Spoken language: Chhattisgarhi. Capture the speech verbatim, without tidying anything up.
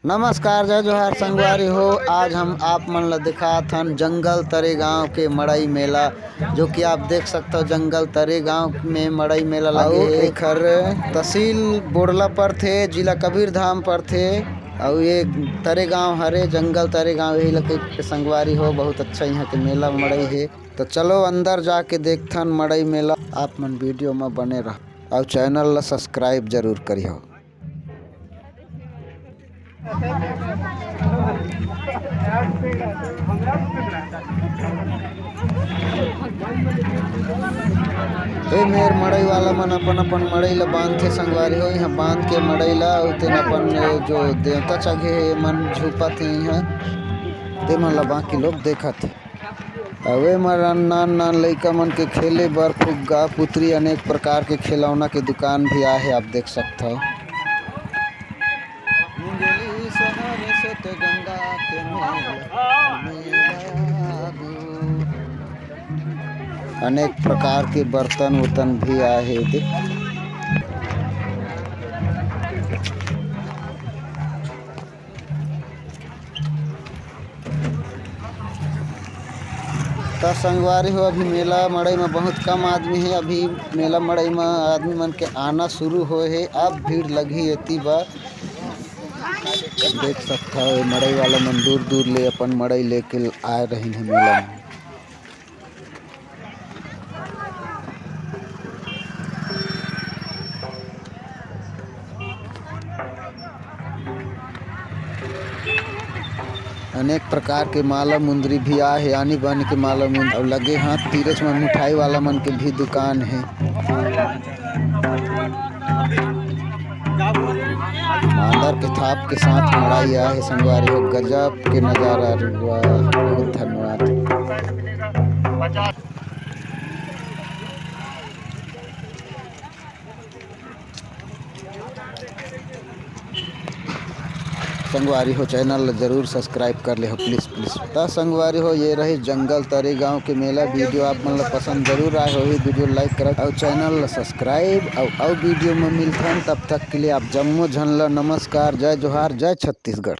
नमस्कार, जय जोहार संगवारी हो। आज हम आप मन ला दिखात हन जंगल तरे गांव के मड़ई मेला, जो कि आप देख सकथव जंगल तरे गांव में मड़ई मेला लगे हे। एखर तहसील बोड़ला परथे, जिला कबीरधाम परथे, अउ ये तरे गांव हरे, जंगल तरे गांव, यही ला कहिथे संगवारी हो। बहुत अच्छा यहाँ के मेला मड़ई हे। तो चलो अंदर जाके देखथन मड़ई मेला। आप मन video में बने रह अउ channel ला subscribe जरूर करिहो। ए मेर मड़ई वाला मन अपन अपन मड़ई ला बांधथे संगवारी हो। यहाँ बांध के मड़ई ला अउ तेन अपन जो देवता चघे हे, मन झुपत हे यहाँ, ते मन ला बाकी लोग देखत हे। अउ ए मेर नान नान लइका मन के खेले बर फुग्गा, पुतरी, अनेक प्रकार के खिलौना के दुकान भी आहे, आप देख सकथव। मुंगेली शहर से तो गंगा के मेला, मेला हो। अनेक प्रकार के बर्तन उर्तन भी आहे। देख, त संगवारी हो, अभी मेला मड़ई में बहुत कम आदमी हे। अभी मेला मड़ई में आदमी मन के आना शुरू होए हे, अब भीड़ लगही एती बर। देख सकथव, ये मड़ई वाला मन दूर दूर ले अपन मड़ई लेके आए रहिन हे मेला में। अनेक प्रकार के माला मुंदरी भी आहे, आनी बानी के माला मुंदरी, अउ लगे हाथ तीरथ में मिठाई वाला मन के भी दुकान हे। मांदर के थाप के साथ मड़ई आहे संगवारी हो, गजब के नजारा। वाह, बहुत धन्यवाद। संगवारी हो, channel ला जरूर subscribe कर ले हो, please, please। त संगवारी हो, ये रहे जंगल तरे गांव के मेला। Video आप मन ला पसंद जरूर आए होही, video like करत अउ channel ला subscribe अउ, अउ video में मिलथन। तब तक के लिए आप जम्मो झन ला नमस्कार, जय जोहार, जय छत्तीसगढ़।